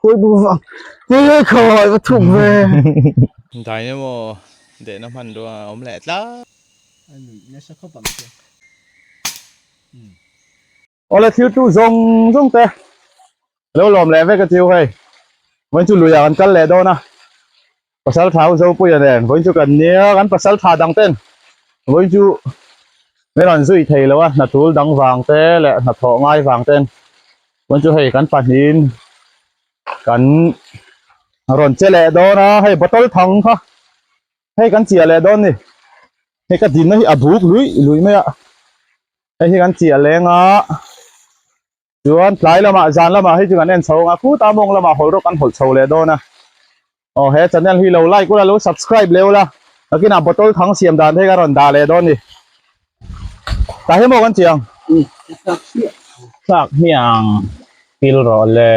Khawi bu vang. He khawi va thuk ve. Dynamo dehna hmanrua a awm leh tlat. A nuih nasa khawp ang che. Awle thil tu zawng zawng te lo lawm leh vek a chiu hei. Vawiin chu luiah kan kal leh dawn a. Pasal tha u Zopuia nen vawiin chu kan nia kan pasal tha dang ten vawiin chu min rawn zui thei lo a hna tul dang vang te leh hnathawh ngai vang ten vawiin chu hei kan pahnihin kan rawn che leh dawn a hei bottle thang kha hei kan chiah leh dawn ni hei ka dinna hi a buk luih luih mai a hei hi kan chiah leng a. Chuan tlai lamah zan lamah hei chu kan en chho ang a, khuta mawng lamah hawlh rawk an hawlh chho leh dawn a. Aw he channel hi lo like ula lo subscribe leh ula nakinah bottle thang siam dan te ka rawn dah leh dawn ni. Tah hi maw kan chiang? Thlak hmiang pil rawh le.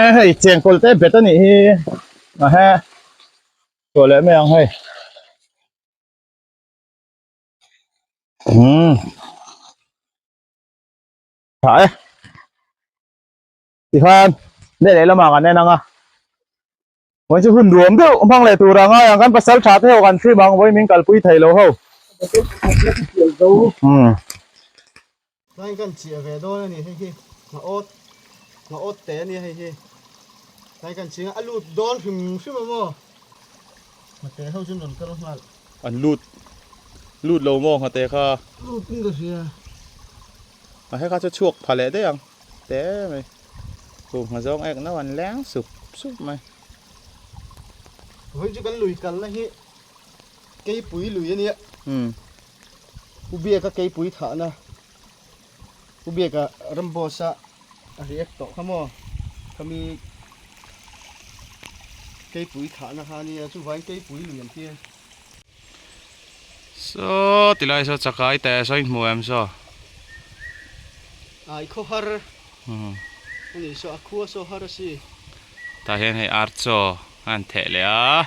E hei chengkawl te bet a nih hi a he chhuah leh mai ang hei. Umm tha e tikhan leh leh lamah kan en ang a vawiin chu hun nuam deuh hmang leh tur a ngai ang kan pasal tha te ho kan hrim ang vawiin min kalpui thei lo ho umm. Tlai kan chiah ve dawn a ni hei hi nghaawt nghaawt te a nia hei hi tlai kan ching a a lut dawn hrim hrim a maw nghate ho chu an rawn kal nghal. An lut lut lo maw nghate kha? Lut in ka hria. A he kha chu chhuak pha leh daih ang te mai kum ngha zawng ek no an leng sup sup mai. Vawiin chu kan lui kalna hi keipui lui a nia. Umm. U Biaka keipui thahna U Biaka Ramboss a a react tawh kha maw khami keipui thahna kha ania chuvangin keipui lui an tia. Saw tilai saw chakai teh saw i hmu em saw? Ai khaw har ani saw a khua saw har a si. Tah hian hei ar chaw a han theh leh a.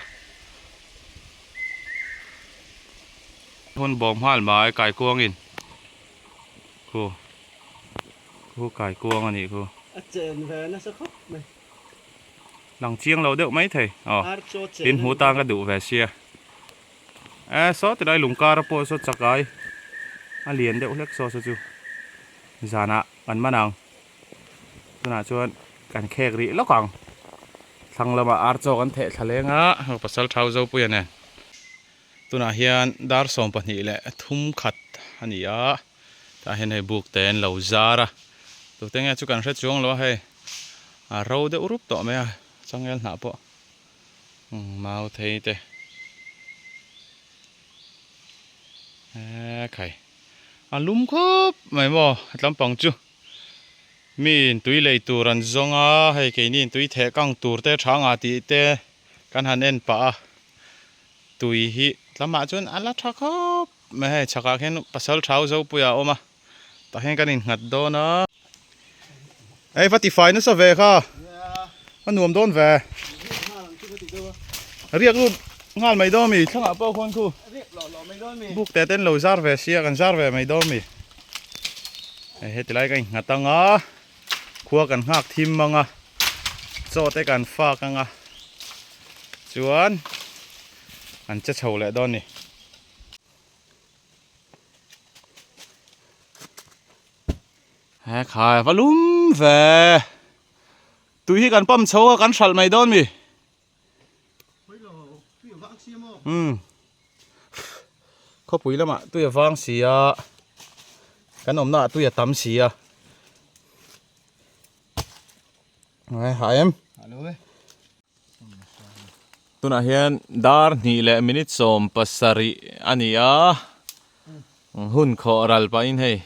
Hun bawm nghal mai kaikuangin khu khu kaikuang a nih khu. A chen ve nasa khawp mai. Lang chiang lo deuh mai thei aw tin hmu tan ka duh ve sia e saw tilai lungkar pawh saw chakai a lian deuh hlek saw saw chu zanah kan man ang. Tunah chuan kan khek rih lawk ang. Thlang lamah ar chaw kan theh thla leng a, pasal thau Zopuia nen. Tunah hian dar 23 a ni a, tah hian hei buk te an lo zar a. Tute nge chu kan hre chuang lo a hei, a ro deuh rup tawh mai a, changel hnah pawh mau thei te. Ekhai, a lum khawp mai maw a tlampang chu. Mi in tui lei tur an zawng a, hei keini in tui theh kang tur te tha nga tih te kan han en pah a, tui hi tlamah chuan a la tha khawp mai hei chhakah khian pasal thau Zopuia a awm a, tah hian kan innghat dawn a. Hei va tifai nasa ve kha, a nuam dawn ve. Riak lut nghal mai dawn mi, thlangah pawh khuan khu buk te ten lo zar ve sia kan zar ve mai dawn mi. Hei heti lai ka innghat ang a, khua kan nghak thim ang a, chaw te kan fak ang a, chuan an che chho leh dawn a ni. He khai va lum ve, tui hi kan pump chho a kan hralh mai dawn mi. Umm khawpui lamah tui a vang si a kan awmna ah tui a tam si a ngai hah em tunah hian dar hnih leh minute 17 a ni a hun khawh ral pahin hei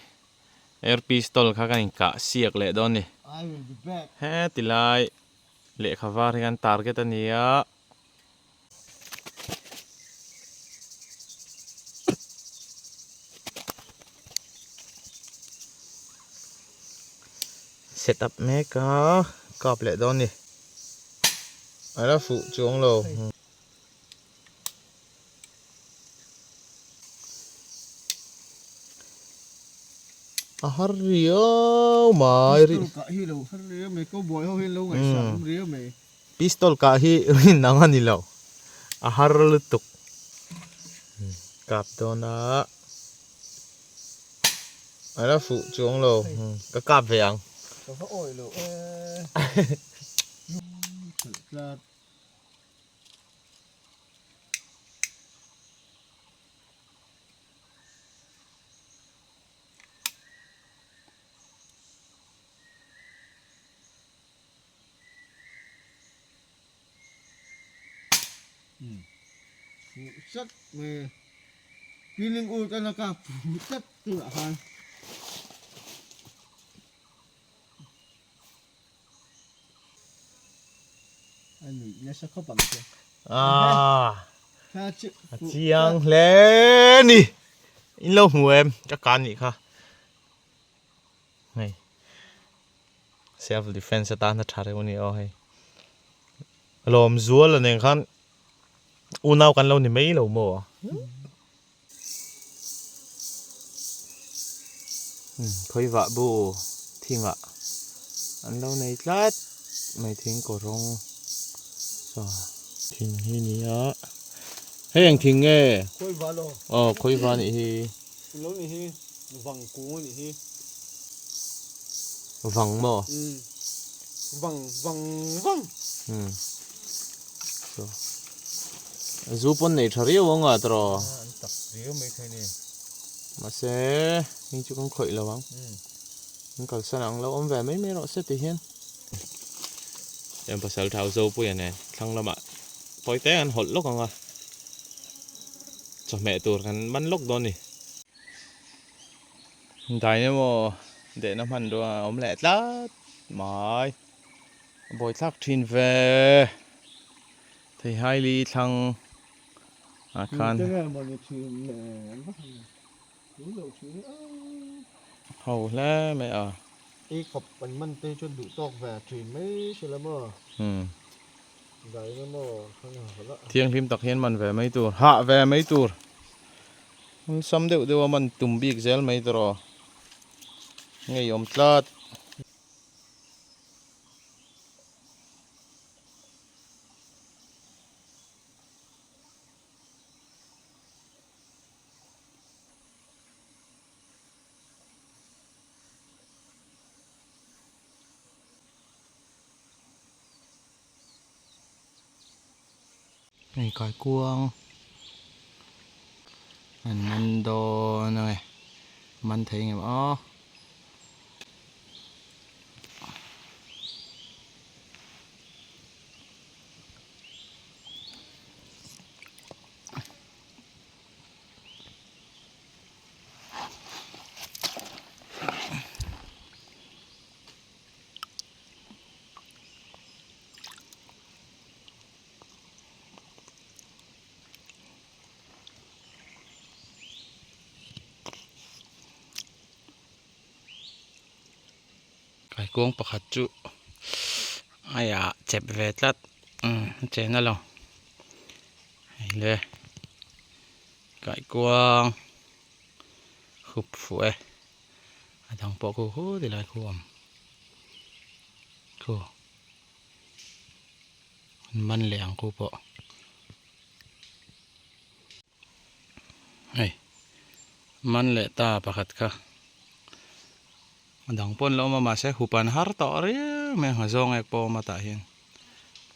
air pistol kha kan inkah siak leh dawn a ni heti lai. Lehkha var hi kan target a ni a. Set up mek a, kap leh dawn a ni. A la fuh chuang lo. A har riau mai ri. Pistol kah hi lo har riau mai cowboy ho hian lo ngaihsah awm riau mai. Pistol kah hi rin ang a ni lo a har lutuk. Kap dawn a a la fuh chuang lo ka kap ve ang. Ka va awi lo e. Tlat. Fuh chat mai piling ur ka naka fuh chat tunah khan. A nuih nasa khawp ang che. Ah, a chiang hle ni. In lo hmu em? Ka kan nih kha. Hei. Self defense atan a tha reuh a ni aw hei. Lawm zual a nen khan unau kan lo ni mai lo maw? Khawivah bu thingah an lo nei tlat mai thing kaw rawng saw thing hi a ni a hei eng thing nge Khawivah lo aw khawivah anih hi lo nih hi vang kung anih hi vang maw vang vang vang saw. Zu pawn nei tha riau ang a tawh. An tak riau mai thei ni. Mahse heng chu kan khawih lo ang. An kalsan ang lo awm ve mai mai rawh se ti hian. Heng pasal thau Zopuia nen thlang lamah pawi te an hawlh lawk ang a. Chawhmeh tur kan man lawk dawn ni. Dynamo dehna hmanrua a awm leh tlat mai. A buaithlak thin ve. Theihaili thlang ah khan ho hle mai a. Ei khawp an man te chuan duh tawk ve thin mai se la maw? Daina maw khan a hawlh a. Thianghlim tak hian man ve mai tur, hah ve mai tur. Awlsam deuh deuh a man tum bik zel mai tur aw. Ngeiawm tlat. Hei kaikuang an man dawn a nge man thei ngem aw. Kaikuang pakhat chu aia chep ve tlat umm a chen a lo hei le kaikuang hup fuh e a dang pawh khu hu ti lai khu a awm khu an man leh ang khu pawh. Hei man leh ta pakhat kha a dang pawh an lo awm a mahse hup an har tawh riau mai a nghazawng ek pawh a awm a tah hian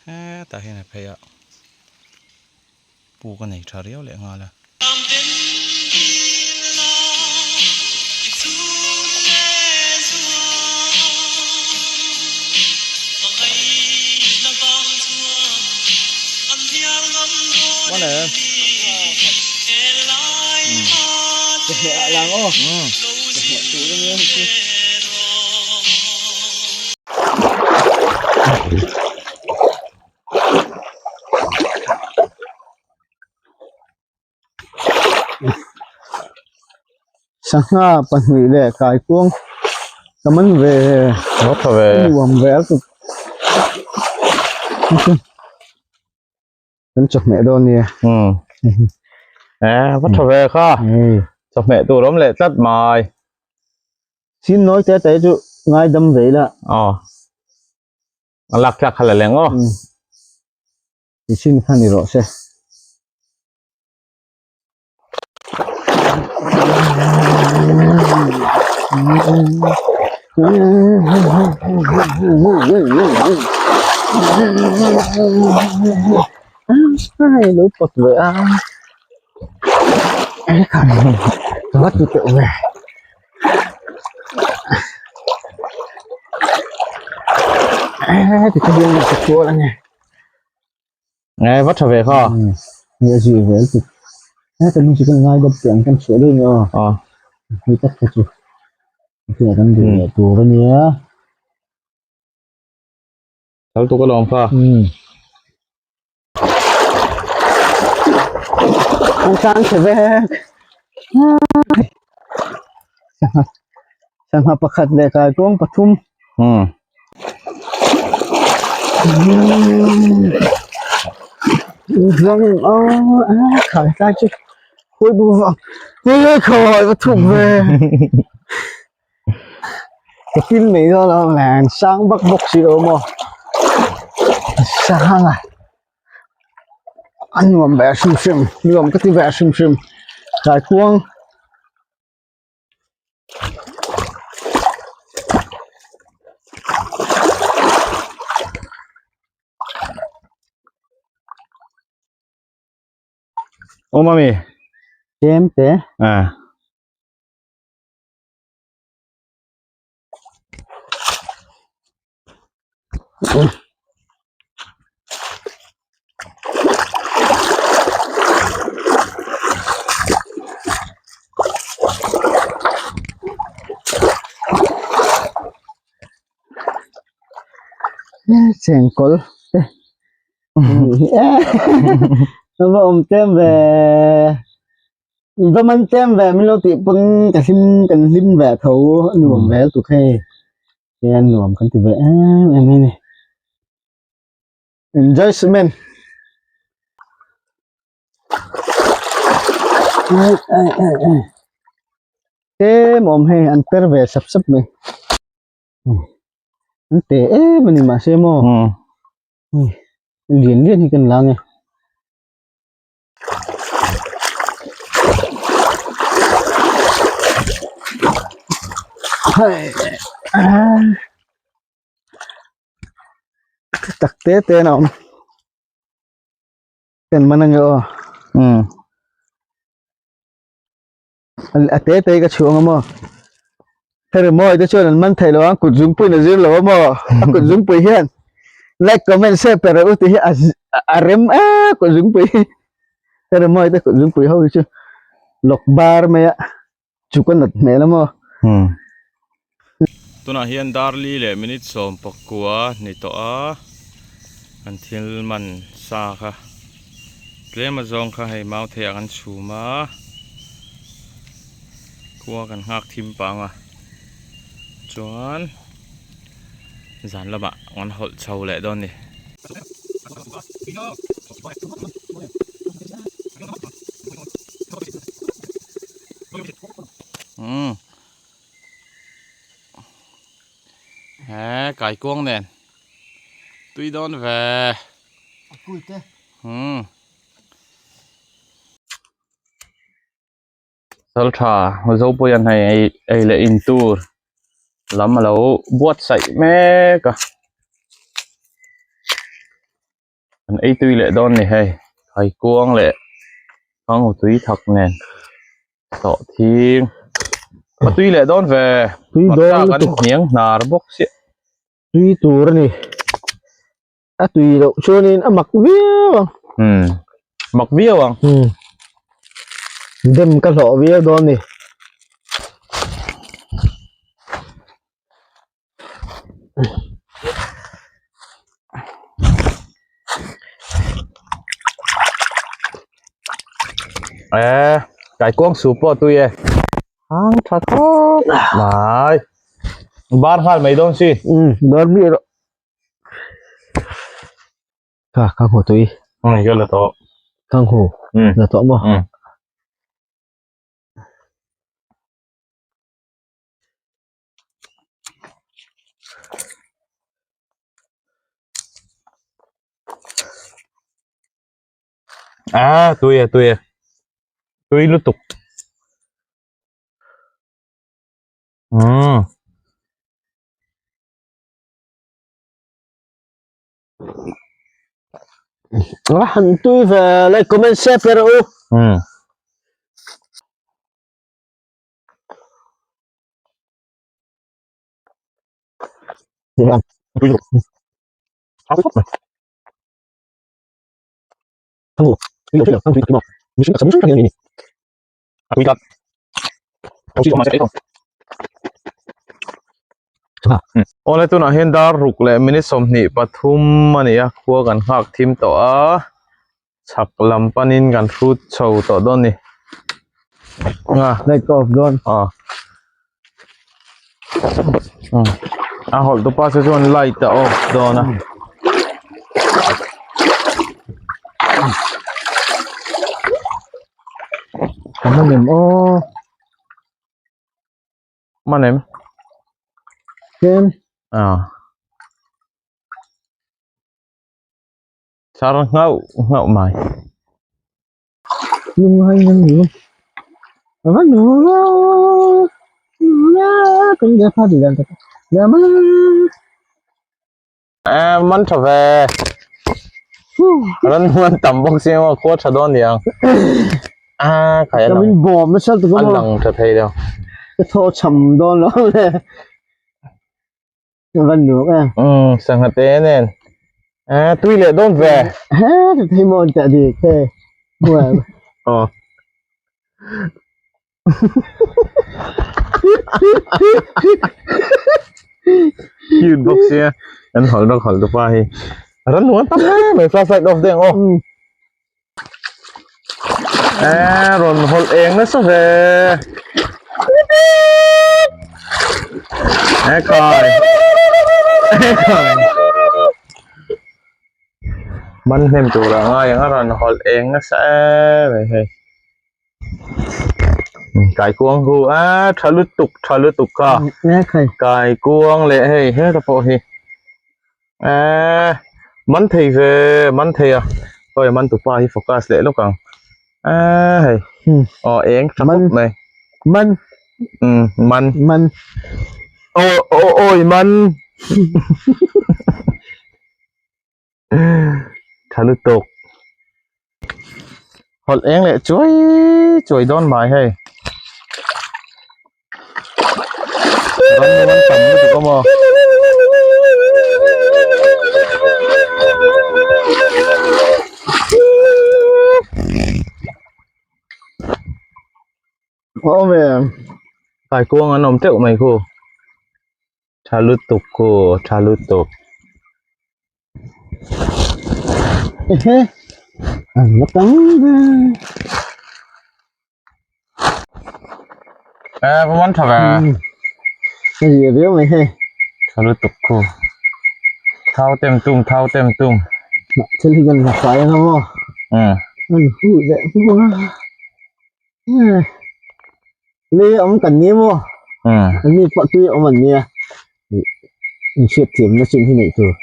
hetah hian a phei a puk a nei tha riau leh nghal a. Sangha pahnih leh kaikuang ka man ve nuam ve a tuk kan chawhmeh dawn nia e va tha ve kha chawhmeh tur awm leh tlat mai. Sin nawi te te chu ngai dam ve ila. Aw. A lak tlak kha la leng aw. Ti sin kha ni rawh se. Ai lo pot ve a. Ka ti teuh ve. Ti hian ka kual a ni. Nge va tha ve kha. Ni a zui ve ti. He kan chu kan ngai dap tiang kan chhuah daih ni aw. Aw. Ni tak kha chu. Khi kan duh leh tur a nia. Thal tuk alawm kha. Ang sang che vek. Sangha pakhat leh kaikuang pathum. Vang a khai tlai chu khawi bu vang he khawi va thuk ve ka pin mai dawn a lan sang bak bawk si lo maw sang a a nuam ve hrim hrim nuam ka ti ve hrim hrim kaikuang. Aw mami. Tlem te. Ah. Chengkawl te a va awm tlem ve va man tlem ve min lo tih pawn ka hlim kan hlim ve tho a nuam vel tuk hei. Hian nuam kan ti ve em em a ni. Enjoyment. Ai ai ai ai. Tlem awm hei an per ve sap sap mai. An te em a ni mahse maw. Lian lian hi kan la nge. Tak te te na awm kan man ange aw a te te ka chhuang a maw heri mawi te chuan an man thei lo ang kut zungpuiin a zir lo a maw a kut zungpui hian like comment share pe rawh u tih hi a a rem e kut zungpui hi heri mawi te kut zungpui ho hi chu lawk bar mai a chuk a nat hmel a maw. Tunah hian Darli leh minute 19 ni tawh a an thil man sa kha tlem a zawng kha hei mau thei ah kan chhum a khua kan nghak thim pang a chuan zan lamah an hawlh chho leh dawn a ni. Umm. He kaikuang nen tui dawn ve. A kui te. Hmm. Sal tha Zopuian hei ei ei leh in tur lam a lo buatsaih mek a. An ei tui leh dawn ni hei kaikuang leh kanghu tui thak nen tawh thing a tui leh dawn ve Tui dawn kan lutuk. hniang hnar bawk chiah Tui tur a ni. A tui loh chuanin a mak viau ang. Hmm. Mak viau ang. Hmm. Dem ka hlawh viau dawn ni. Ê, cái cuông súp po tui e. Hang tha khawp mai. Bar nghal mai dawn si. Ừ, bar mi ro. Ka ka ho tui. Ừ, cái là to. Kang ho. Ừ. Là to mo. Ừ. A tui e tui e tui lutuk umm. A han tui ve like comment share pe rawh u. Umm. Awle tunah hian dar ruk leh minute 23 a ni a khua kan nghak thim tawh a chhak lam panin kan hrut chho tawh dawn a ni a Light ka off dawn. Aw a hawlh tupa chu chuan light a off dawn a. Ka man em aw. Man em? Kem. Ah. Char ngauh ngauh mai. Lungai nang ni. Ava nu na kan dia pha di dan ta. Ya ma. Eh man tha ve. Ran man tam bawk sia maw khua tha dawn niang. A khai a lang. Min bawm nasa tu An lang tha thei lo. Ka thaw cham dawn lo le. Ka van nuam em. Umm sangha te nen. Eh tui leh dawn ve. He ti thei mawn teh dik he. Huam. Aw. Cute bawk sia. An hawlh rawk hawlh tupa hi. Ran nuam tam hle mai flashlight off deuh ang aw. Eh rawn hawlh eng nasa ve. Eh khai. Eh khai. Man hnem tur a ngai ang a rawn hawlh eng nasa em mai hei. Kaikuang hu a tha lutuk tha lutuk kha. Eh khai. Kaikuang leh hei heta pawh hi. Eh man thei ve man thei a hawi man tupa hi focus leh lawk ang eh hei aw eng tha khawp mai man um man man aw aw awi man tha lutuk hawlh eng leh chuai chuai dawn mai hei ram an tam lutuk a maw Awm em Kaikuang an awm teuh mai khu Tha lutuk khu tha lutuk. Ehe an la tam ve. Eh va man tha ve. Cái gì viếu mày he. Tha lutuk khu. Thau tem tum thau tem tum. Thil hi kan la fai ang maw. Um. An hu leh hu a. Lei awm kan ni maw? An ni pawh tui awm an nia. In hriat thiam na chin hi neih tur.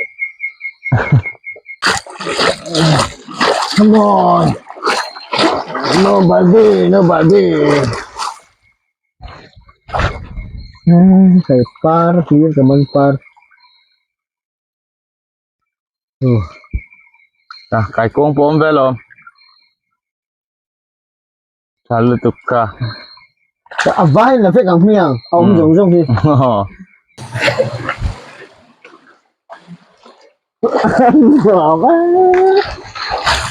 Come on. No Barbie, no Barbie. Kai par hlir ka man par. Ah, kai kawng pawh awm ve lo. Tha lutuk ka. A vai la vek ang hmiang a awm zawng zawng hi.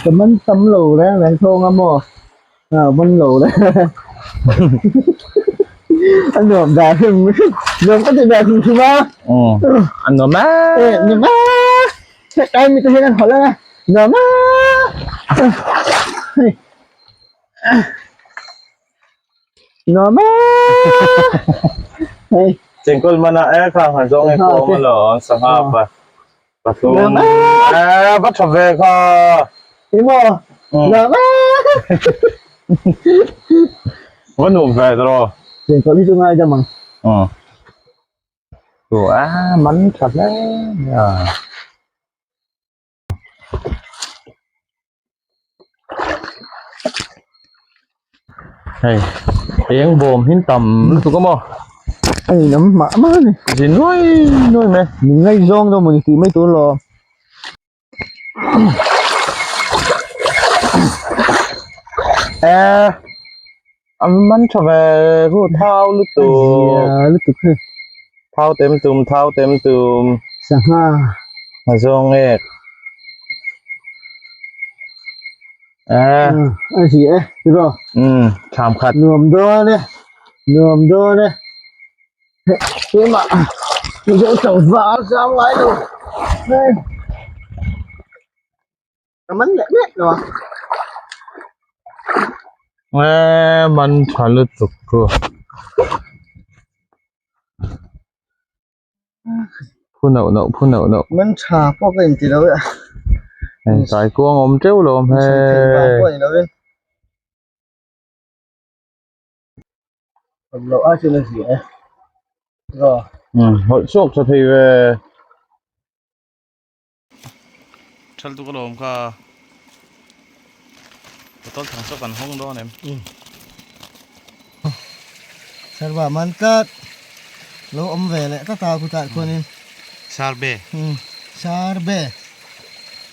Ka man tam lo reng reng thawng a maw a man lo reng a nuam dan hrim hrim nuam ka ti dan hrim hrim a a nuam a nuam a hetlai mi te hian an hawlh a nuam a hei Nuam a hei Chengkawl mana e khang han zawng e khawm a lo sangha pa pathum e va tha ve kha emaw nuam a va nuam ve tawh Chengkawl hi chu ngai dam ang a man tha hle a. Hei eng bawm hin tam lutuk a maw? A inawm mah mah a ni. Zi nuai nuai mai. Min ngaihzawng dawn mawni tih mai tur lawm. Eh a man tha ve ru thau lutuk. Zia lutuk hei. Thau tem tum thau tem tum. Sangha. A zawng ek. Eh. A hi e tiro. Um tham khat. Nuam dawn e. Nuam dawn e. Keimah Mizo tlangval zam ngai lo hei ka man leh mek lo a. Eh man tha lutuk chu. Phu neuh neuh phu neuh neuh. Man tha pawh ka inti lo e. Hei tai kuang awm teuh lo awm hei. Pawh ni lo in. Awm loh ai chuan a zia e. Raw. Um hawlh chhuak tha thei ve. Thal chu ka lawm kha. Bottle thang saw kan hawng dawn em. Um. Sarva man tlat. Lo awm ve leh tlat a khutah khuanin. Sarbe. Um. Sarbe.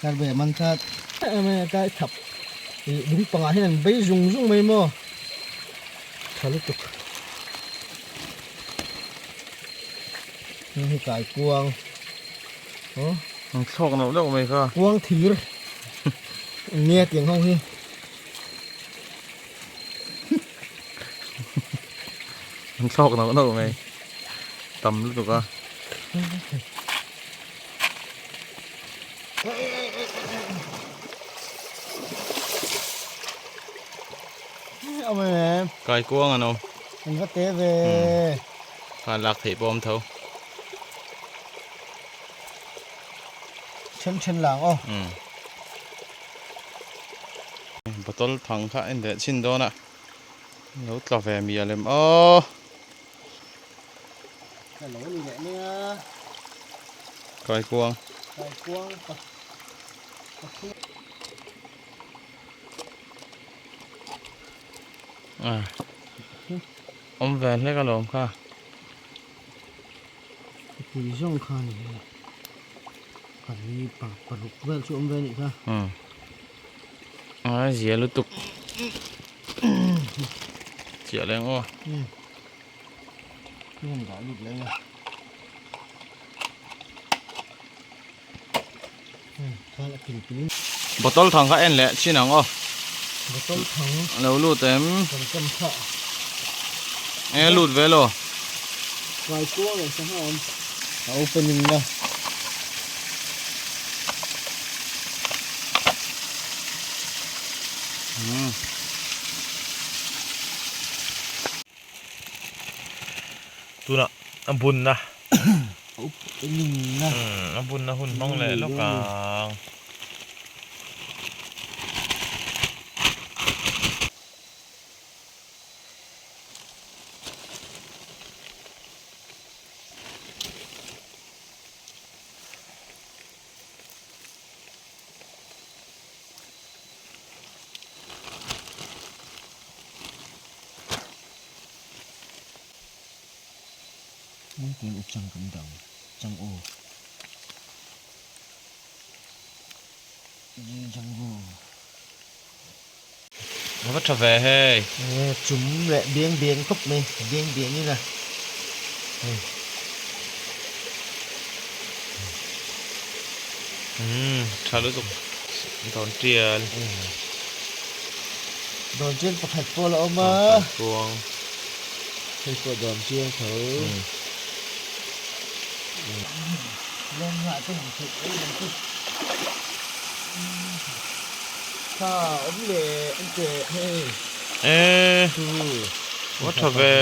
Sarbe man tlat. Em em a thap. Ih lung pangah hian an bei zung zung mai maw. Tha lutuk. Heng hi kai kuang. Aw. An thlawk neuh neuh mai kha. Kuang thir. Nia tiang ho hi. An thlawk neuh neuh mai. Tam lutuk a. Kai kuang an awm. An va te ve. Khan lak theih pawh awm tho. Then then lang aw. Bottle thang kha en leh chhin dawn a. Lo tla ve mial em aw. Ka lo ni leh mai a. Kai kuang. Kai kuang pa pathum. Ah. Awm ve hlek alawm kha. Tui zawng kha ni e. Pali paruk vel chu awm ve anih kha. Um. A zia lutuk. Chiah leng aw. Um. Heng dah lut leh anga. Khan a pil pil. Bottle thang kha en leh chin ang aw. Bottle thang. Lo lut em. Kan kam kha. E lut ve lo. Kai kuang leh sangha awm. A opening na. Hmm. Tunah a bunna a bunna hun hmang leh lawk ang. Tun chang kan dang chang aw ji chang ru a va tha ve hei e chum leh biang biang khawp mai biang biang ila hei umm tha lutuk dawn tial dawn tial pakhat pawh la awm a kuang hei pawh dawn tial tho lawng ngah te han theih mai ang chu tha awm leh an teh hei e va tha ve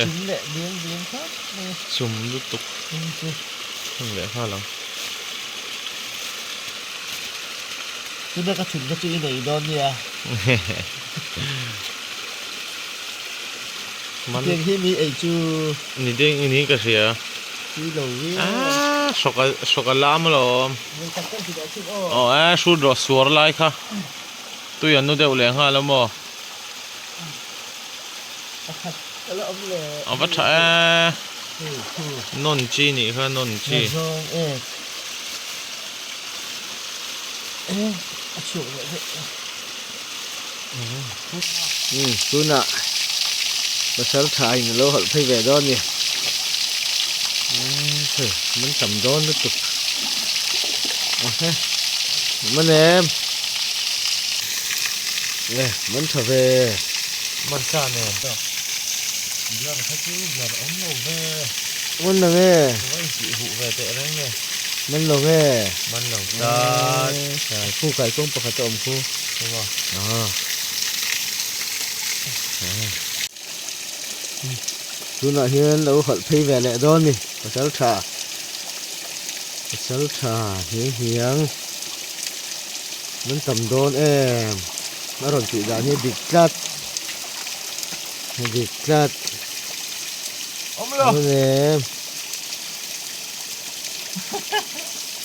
chum leh biang biang khawp mai chum lutuk heng leh nghal ang. Tuna ka chhun kha chu i nei dawn nia. Tiang hi mi ei chu. Ni ding i niin ka hria. Tui lo viau. Aaa hrawk a hrawk a lam alawm. Aw e hrut rawh suar lai kha. Tui an nu deuh leh nghal a maw. Pakhat a la awm leh. A va tha e. Nawn chi nih kha nawn chi. Zawng e. E a chhuak leh daih. Umm tunah pasal tha in a lo hawlh phei ve dawn ni. Umm thei man tam dawn lutuk. Ahe man em. Nge man tha ve. Man sa nen. Blur kha chu blur awm lo ve. Man lo nge. Ka intih huh ve teh reng nge. Man lo nge. Man lo tlat. Kai khu kai kawng pakhat a awm khu. Eng a. Aa. Tunah hian lo hawlh phei ve leh dawn ni. Pasal tha. Pasal tha hniang hniang. Man tam dawn em. A rawn tih dan hi dik tlat. Dik tlat. Awm lo. Awm em.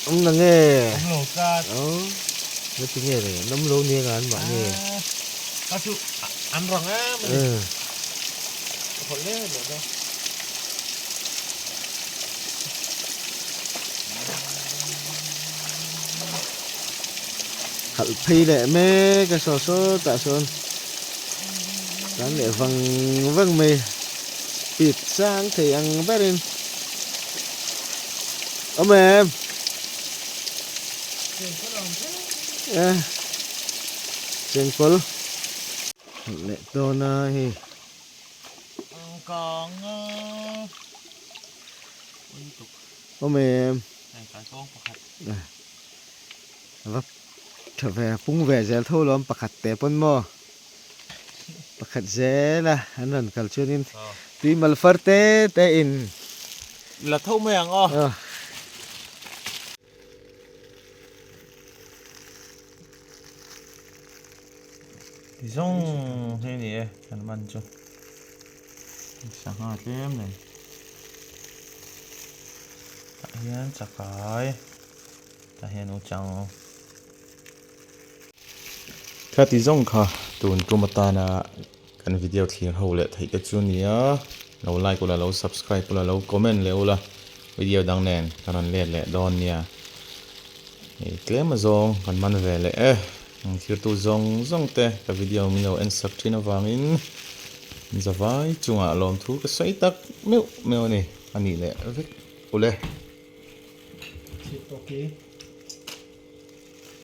Awm na nge. Awm lo tlat. Aw. Na ti nge le. An awm lo nia nga an mahni. Ka chu an rang em a ni. Hawlh leh leh dawn. Khalh phei leh mek a saw sawtah sawn tlan leh vang vang mai speed sang thei ang berin awm em chengkawl leh dawn a hei. Awm em? Va tha ve pung ve zel tho lawm pakhat te pawn maw pakhat zel a an rawn kal chuanin tui mal far te te in la tho mai ang aw. Ti zawng hi ni e kan man chu sangha tlem nen tah hian chakai tah hian u chang Kha ti zawng kha tun tum atana kan video thlir ho leh theih te chu nia lo like ula lo subscribe ula lo comment leh ula video dang nen ka rawn let leh dawn nia hei tlem azawng kan man ve leh e. Ang thirtu zawng zawng te ka video min lo en sak thin avangin zavai chungah lawmthu ka sawi tak meuh meuh a ni, a nih leh vek ule.